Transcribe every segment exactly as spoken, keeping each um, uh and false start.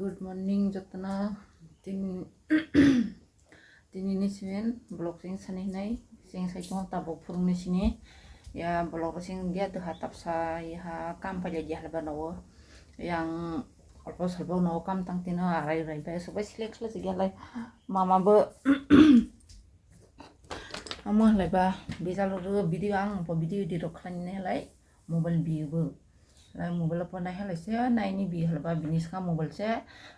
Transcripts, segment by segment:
Good morning jotono. Tin, tini ni simin vlog sing sani hinai sing sai tongo tabuk phurung ni sini. Ya vlog sing ya doha tapsa ya kam pailai ya halba nogo. Yang alpo salbo nogo kam tang tino arai rai bai sobai select khlai ya lai mama bo amo halai ba bijalo video ang bo video di rok khlai ni halai. Mobile bi bo. Lai mobile po nai halai se, nai ni bi halba bini ska mobile se,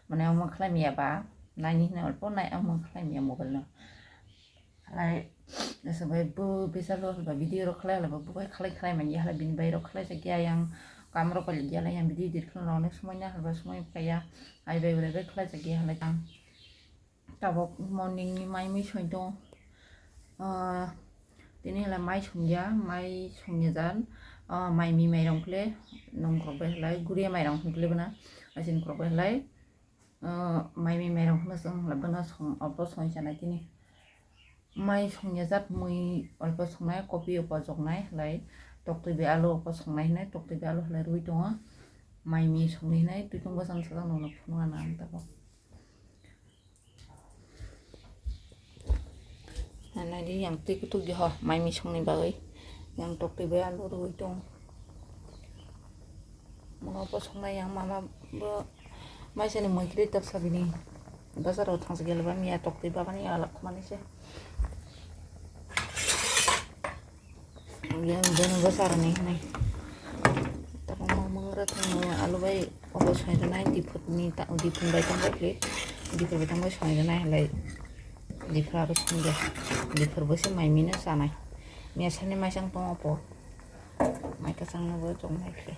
mane omo khlai miya ba, nai ni hwnwi olpo nai omo khlai miya mobile no. Lai, esa bai bo bisa lo halba video rok khlai halba bo bai khlai khlai manya halai bini bai rok khlai sa kya yang kam rok kali dia lai yang video edit khlai rok ne somoi na halba somoi kaya, ai bai bai bai khlai sa kya halai tang. Tabok morning ni mai mui songwi tongo. Ah, tini halai mai songya, mai songya jan. Ah, mai mi mairong kle nongkhorok bai halai, guria mairong hwn kle bana. Asin khorok bai halai, ah, mai mi mairong hwnwi chwng halai bana song, obo songwi chanai tini. Mai songya jat mui olpo songnai, kopi opo joknai halai, toktwi bai alu opo songnai hinai, toktwi bai alu halai rwi tongo. Mai mi songni hinai, twi tong bwsang sajak nokno phunukna ang tabok. Nai di yang twi kutuk di ho, mai misongni bagwi. Yang toktwi bai alu rwui tong. Mono bosongnai yang mama bo maisani mui kri tak sabini. Bazaro thangsa gele ba miya toktwi babani alak khumani se. Yang bono bosarani hinai. Tabuk ma mangra thangno alu bai obo songwi rwnai, diphutni ta-, diphung bai tang bai khe, diphung bai tang bai songwi rwnai halai. Diphra aro songde, diphur bo se mai mino chanai. Miya sani mai chang tongo po. Mai kwchang no bo chong nai khe.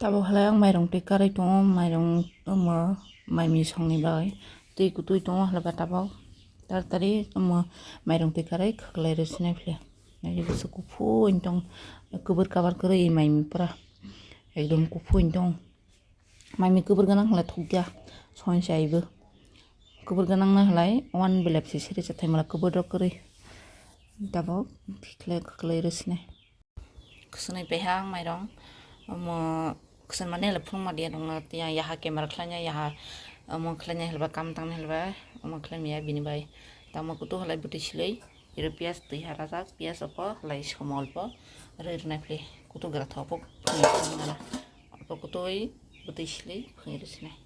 Tabuk halai ang mairung twi karwi tongo, mairung omo mai mi songni bagwi twi kwtwi tongo halai ba tabuk. Tar tari omo mairung twi karwi khwklai rw sinai phle. Nai bwswk kuphur wng tong, kwbwr kabar kwrwi mai mi pura ekdom kuphur wng tong. Mai mi kwbwr gwnang halai thokya, songwi chaibo. Kwbwr gwnang no halai one belep se siri chathai mala kwbwr rok kwrwi. Tabuk khwklai, khwklai rw sinai. Khwswnwi paiha ang mairung, omo khwswn mani le phunukma diya nungna tiya yaha camera khlaina yaha omo khlaina helba kam tangna helba omo khlaimya bini bai tamo kutu halai bwtwi silwi iro piyas twi ha rajak piyas opo halai somo olpo rwi rwnai phle kutu gra thok opo phunukna olpo kutui bwtwi silwi phunwi rw sinai.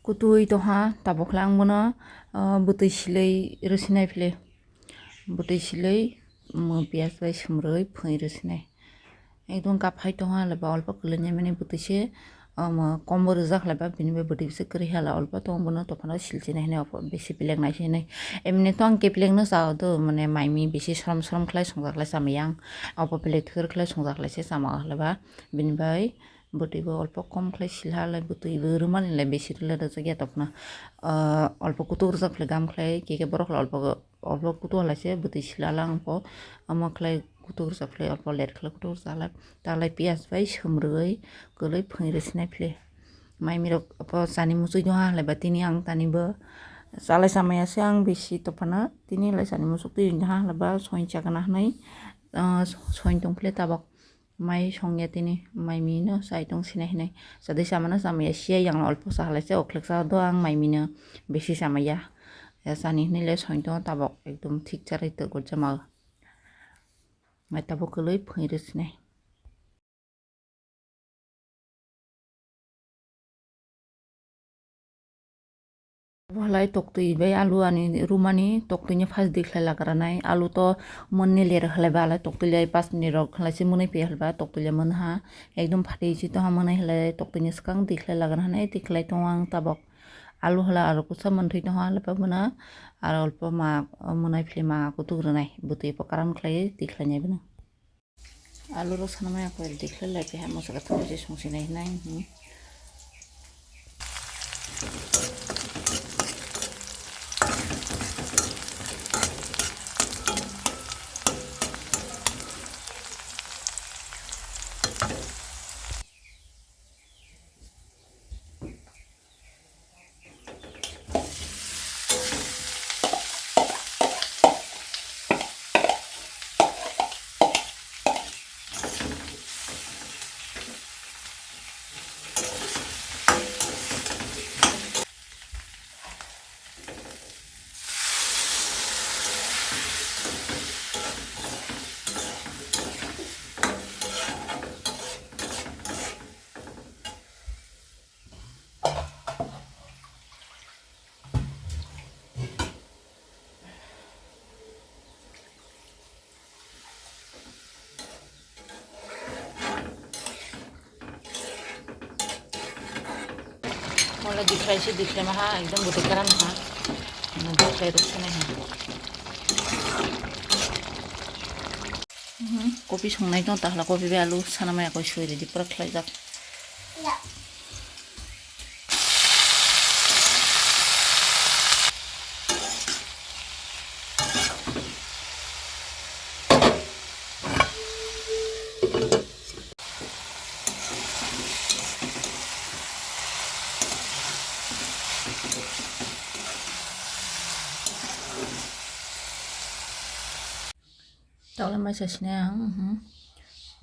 Kutui tongha, tabuk khe ang bono, ah, bwtwi silwi rw sinai phle. Bwtwi silwi, omo piyas bai sumrwi phwrwi rw sinai. Ekdom kaphai tongha, leba olpo kwlwinai mani bwtwi se, omo kombo rwjak leba, bini bai bwtwi se kwrwi hala olpo tong bono tongphano silchinai hinwi opo bisi belek nai se hinwi. Emni to ang khe belek no cha o do, mane mai mi bisi sorom sorom khlai songjaklai chamai yang. Opo belek thwkar khlai songjaklai se chama o leba, bini bai. Bwtwi bo olpo kom khlai silha lai bwtwi bo rwmani lai besi rwlai rwjak ya tokna. Ah, olpo kutuk rwjak phle gam khlai keke borok khlai olpo, olpo kutuk halai se bwtwi sila lang po. Omo khlai kutuk rwjak phle olpo let khlai kutuk rwjak lai. Ta lai piyas bai sumrwi kwlwi phwrwi rw sinai phle. Mai mirok opo chani muchung tong ha halai ba tini ang tani bo chalai chamaya se ang besi tongphano tini lai chani muchung twi ha halai ba soin chakana hinwi, ah, soin tong phle tabok. Mai songya tini, mai mino chai tong sinai hinai. Chadui samano chamaya siya yang olpo sa halai se okhlik sa do ang mai mino besi chamaya. Ya chani hinui le soin tongo tabok ekdom thik charai tongkol chama. Mai tabok kwlwi phwrwi rw sinai. Bo halai toktwi bai alu ani rumani toktwini first dikhlai lagranai. Alu to monni ler halai ba halai toktwi lai pash minute rok halai se mwnwi phi halai ba toktwi lai mwnha. Ekdom phatwi si tongha mwnwi halai toktwini swkang dikhlai lagra hinui dikhlai tongo ang tabok. Alu halai aro kusa mwnthwi tongha halai ba mwnha. Aro olpo ma mwnai phili ma kutuk rwnai bwtwi po karam khlaiwi dikhlainai bono. Alu rok sanamaya koi dikhlai lai keha moso kathok se songsinai hinai. Ala dikhlai se dikhlai maha, ekdom bwtwi karam ha. Dikhlai rok se nai ha. Mhm, kopi songnai tong tahla kopi bai alu sana maya koi soi ridi pura khlai jak. Tawle maisa sinai ang, mhm.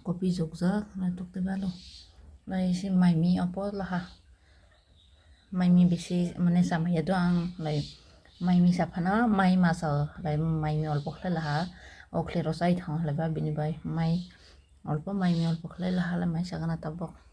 Kopi jokjak, lai tokte balo. Lai si maimi opo laha. Maimi bisi, mane, chamaya do ang, lai maimi saphana, mai masa, lai maimi olpo khlai laha. Okhle rosai thang hlaiba bini bai mai olpo, maimi olpo khlai laha, lai mai sagana tabok.